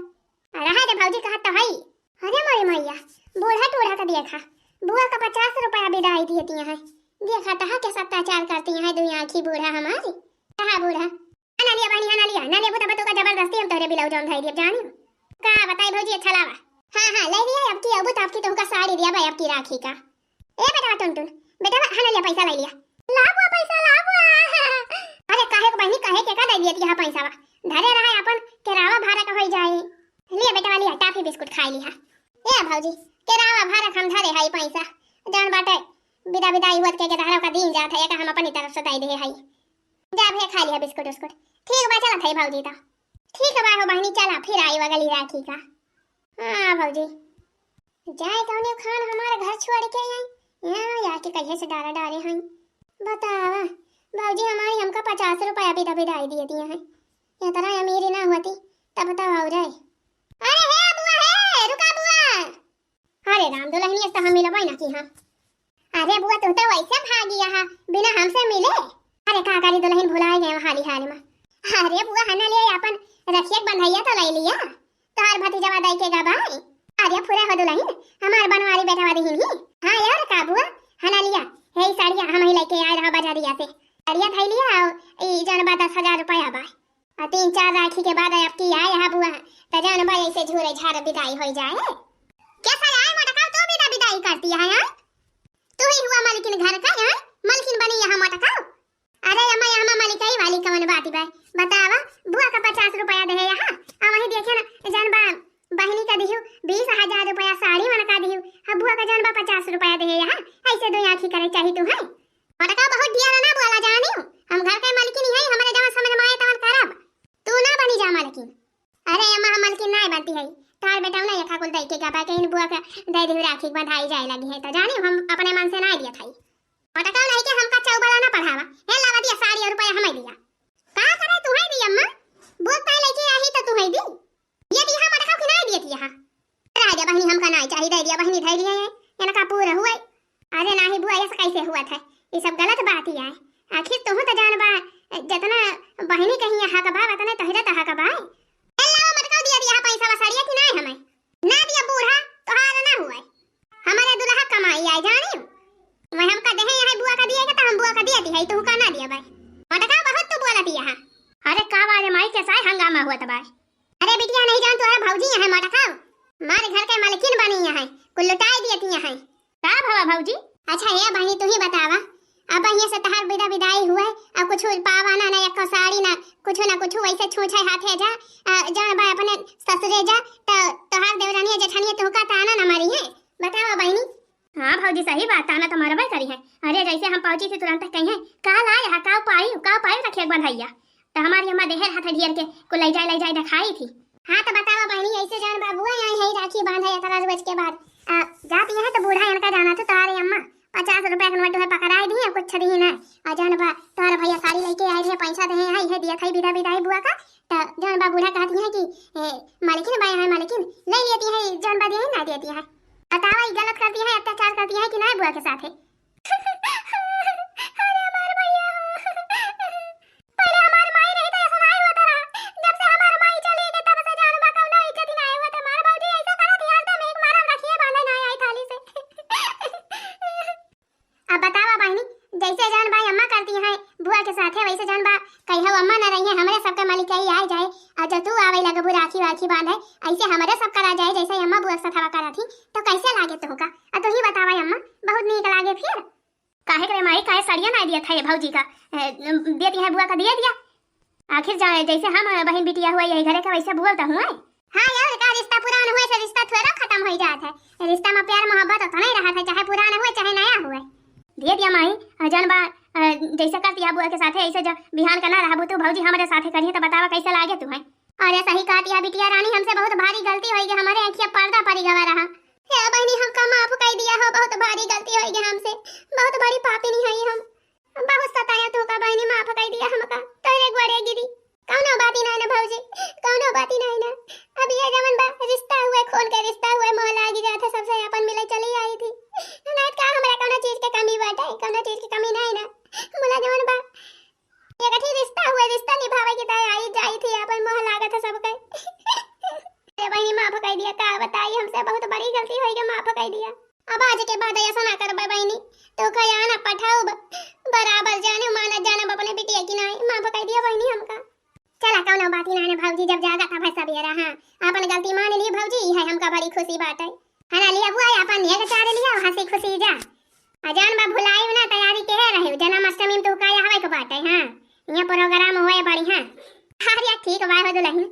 रहा दे भौजी, कहत तो हई। अरे मोरे मैया, बूढ़ा टूढ़ा का देखा, बुआ का पचास रुपया विदाई देती है। देखा तहा के अत्याचार करती है दुई आँखी बूढ़ा हमारी। कहा बूढ़ा, ना लिया बहनी, ना लिया, ना लेबू तब तो का जबरदस्ती हम तोहरे ब्लाउज हम धई दियब जानी। का बताई भौजी, अच्छा लावा। हाँ हाँ ले लिया, अब की अबू तो आपकी तुमका साड़ी दिया भाई, आपकी राखी का। ए बेटवा टुनटुन, बेटवा, हना लिया, पैसा ले लिया। ला बुआ, पैसा ला बुआ। अरे काहे को बहिनी, काहे के का दे दिया तिहा पैसा बा? धरे रहा अपन केरावा भारा का होई जाए। लिया बेटवा, लिया, टाफी बिस्कुट खाई लिहा। ए भौजी, केरावा भारा हम धरे हई पैसा। जान बाटे, बिदा बिदाई हुआ के, के तहरा का दिन जात है, एका हम अपनी तरफ से दे दे हई। जा भैया, खा लिया बिस्कुट उस्कुट। ठीक बा, चलत है भौजी तो। ठीक बा हो बहिनी, चला फिर आई अगली राखी का। हाँ भौजी, जाए कौने खान हमार घर छोड़ के आई, यहाँ आके कहिए से डारा डारे हैं। बतावा भौजी, हमारी हमका पचास रुपया बिदा बिदाई दिए दिए हैं। इतना अमीरी ना होती तब तो और जाए। अरे हे बुआ, हे रुका बुआ। अरे राम, दुल्हनिया से तो हम मिलबे ना की हाँ। अरे बुआ, तू तो वैसे भागी यहाँ बिना हमसे मिले। अरे का करी दुल्हन, भुलाए गए हाली हाल में। अरे बुआ, हना ले अपन रखिया के बंधैया तो ले लिया। तोहार भतीजवा दाई के गबाई। अरे फुरे हो दुल्हन, हमार बनवारी बेटवा दिहिन ही। हाँ यार का बुआ, हना लिया। हे ई साड़िया हम ही लेके आए रहा बाजारिया से। साड़िया धई लिया और ई जौन बा दस हजार रुपया बा। आ तीन चार राखी के बाद अब की आए हा बुआ, त जौन बा ऐसे झूरे झार बिदाई होई जाए। कैसा आए मोटका, तू बिदा बिदाई करती है, हाँ? तू ही हुआ मलकिन घर का, हाँ? मलकिन बनी यहाँ मोटका। अरे अम्मा, यहाँ मलकाई वाली कवन बात बा? बतावा, बुआ का पचास रुपया दे यहाँ, आ वही देखे ना, जौन बा बहिनी का दिहू बीस हजार रुपया साड़ी मन का दिहू, अब बुआ का जौन बा पचास रुपया दे यहाँ, ऐसे दो आँखी करे चाही तू है? मोटका बहुत ढियारा ना बोला जानी, हम घर के मलकिन ही है, हमारे जवन समझ में आए तवन करब, तू ना बनी जा मलकिन। अरे अम्मा, हम मलकिन नाय बनती है, तार बेटा ना यखा कुल दई के गबा के इन बुआ के दे दिहू राखी के बंधाई जाए लगी है, तो जानी हम अपने मन से नाय दिया था। मोटका नहीं के हमका चौबड़ा ना पढ़ावा, हे लावा दिया साड़ी और रुपया हमें दिया। का करे तू है दी अम्मा, बुआ ताई लेके आई तो तू है दी। ये दिया मोटका कि नाय दिया दिया। रह जा बहिनी, हमका नाय चाही, दे दिया बहिनी, धै लिया है, इनका पूरा हुए। अरे नाही बुआ, ऐसा कैसे हुआ था? ये सब गलत बात ही है। आखिर तुहू तो जान बा, जितना बहिनी कहीं हक बा, उतना तोहरे तो हक बा। ए लावा मोटका दिया दिया पैसा वा साड़िया कि नाय हमें? ना दिया बूढ़ा, तोहार ना हुए। हमारे दुल्हा कमाई आए जानी। मैं हमका देहे यहाँ बुआ का दिए के तो हम बुआ का दिया दिया, तुहू का ना दिया भाई। मोटका बहुत तू बोला दिया है। अरे का वाले माई के साय हंगामा हुआ तबाय। अरे बिटिया, नहीं जान तोहरा भौजी यहाँ मोटका, मारे घर के मालकिन बनी यहाँ, कुल लुटाई दिए थी यहाँ। का भवा भौजी? अच्छा हे बहिनी, तू ही बतावा, अब यहाँ से तहार बिदा बिदाई हुआ है, अब कुछ पावा ना, ना एक साड़ी ना कुछ ना कुछ, वैसे छूछे हाथे जा, आ, जा बा अपने ससुरे जा, तो तोहार देवरानिया जेठानिया तुहका ताना ना मारी है, बतावा बहिनी। हाँ भौजी, सही बात, ताना तो मरबे करी है। अरे जैसे हम पहुँची थी तुरंत कही है, का लाए हा, का पाई, का पाई रखे एक बंधैया। तो हमारी अम्मा देहर हाथ ढेर के को ले जाए, ले जाए दिखाई थी। हाँ तो बतावा बहिनी, ऐसे जान बाबुआ आई है राखी बांधे इतना रोज के बाद। आ, जाती है तो बूढ़ा इनका जाना तो तारे अम्मा पचास रुपया के नोट है पकड़ाई दी, कुछ दी ना। और जान बा तोहर भैया साड़ी लेके आए थे, पैसा दे है, ये दिया था बिदा बिदाई बुआ का। तो जान बा बूढ़ा कहती है कि ए, मालकिन बा है, मालकिन ले लेती है, जान बा दिया है ना देती है। बतावा, ये गलत करती है, अत्याचार करती है कि ना बुआ के साथ है? अरे हमार भैया, पहले हमार माई रही तो ऐसा नाय होता रहा। जब से हमार माई चली गई तब से जान बा कौनो इज्जत ही नाय होता। हमार भौजी ऐसा करत ही, हरदम एक मारम रखिए बांधे नाय आई थाली से। अब बतावा बहिनी, जैसे जान बा अम्मा करती हैं बुआ के साथे, वैसे जान बा कहियो अम्मा न रही है, हमरे सबके मलिकई आए जाए। और जब तू आवे लगबू राखी वाखी बांधे, ऐसे हमरे सब करा जाए जैसे अम्मा बुआ के साथ हवा करा थी, तो कैसे लागे तोहका? और तू ही बतावा अम्मा, बहुत नीक लागे फिर। काहे के रे माई, काहे सड़िया ना दिया था ये भौजी का? ए, दिया दिया है बुआ का, दिया दिया। आखिर जा-, जैसे हम बहिन बिटिया हुआ यही घरे का, वैसे बोलता हूँ। हाँ यार, का रिश्ता पुरान हुए से रिश्ता थोड़ा खत्म हो जात है। रिश्ता में प्यार मोहब्बत उतना ही रहा था, चाहे पुरान हुए चाहे नया हुए। दिया दिया माई, अ, जौन बा, अ, जैसे कर दिया बुआ के साथे, ऐसे जो बिहान का ना रहबू तू भौजी हमरे साथे करिए तो बतावा कैसे लागे तू है? अरे सही कहती है बिटिया रानी, हमसे बहुत भारी गलती होई गई, हमारे आँखिया पर्दा पड़ी गवा रहा। हे बहिनी, हमका माफ कर दिया हो, बहुत भारी गलती होई गई हमसे, बहुत बड़ी पापिनी हई हम। बहुत सताया तोहका बहिनी, माफ कर दिया हमका, तोहरे गोड़े गिरी। कौनो बात ही नहीं ना भौजी, कौनो बात ही नहीं ना। अब ये जवन बा रिश्ता हुए, खून के रिश्ता हुए, मोह लागी जात है, सबसे अपन मिले चली आई थी। नहीं तो का हमरा कौनो चीज के कमी बाटे, कौनो चीज के कमी नहीं ना। मुला जवन बा एक ठे रिश्ता हुए, रिश्ता निभावे की तैयारी जाई थी, अपन मोह लागत है सबके। अरे बहिनी, माफ कर दिया, का बताई, हमसे बहुत बड़ी गलती होई गई, माफ कर दिया। अब आज के बाद ऐसा ना करबे बहिनी, तो खया ना पठाउब, बराबर जाने मानत जानब अपने बिटिया की नाई, माफ कर दिया बहिनी हमका। चला कौनो बात ही ना है भौजी, जब जागा था भैंसा बियरा, हाँ, अपन गलती मान ली भौजी, यह हमका बड़ी खुशी बात है। है ना, लिया बुआ, अपन नेग चार लिया, हंसी खुशी जा। अजान बा भुलाइब ना, तैयारी केहे रहे? जन्माष्टमी में तो का हवे के बाटे, हाँ? यहाँ प्रोग्राम होए बढ़िया। अरे ठीक बा हो दुलहिन,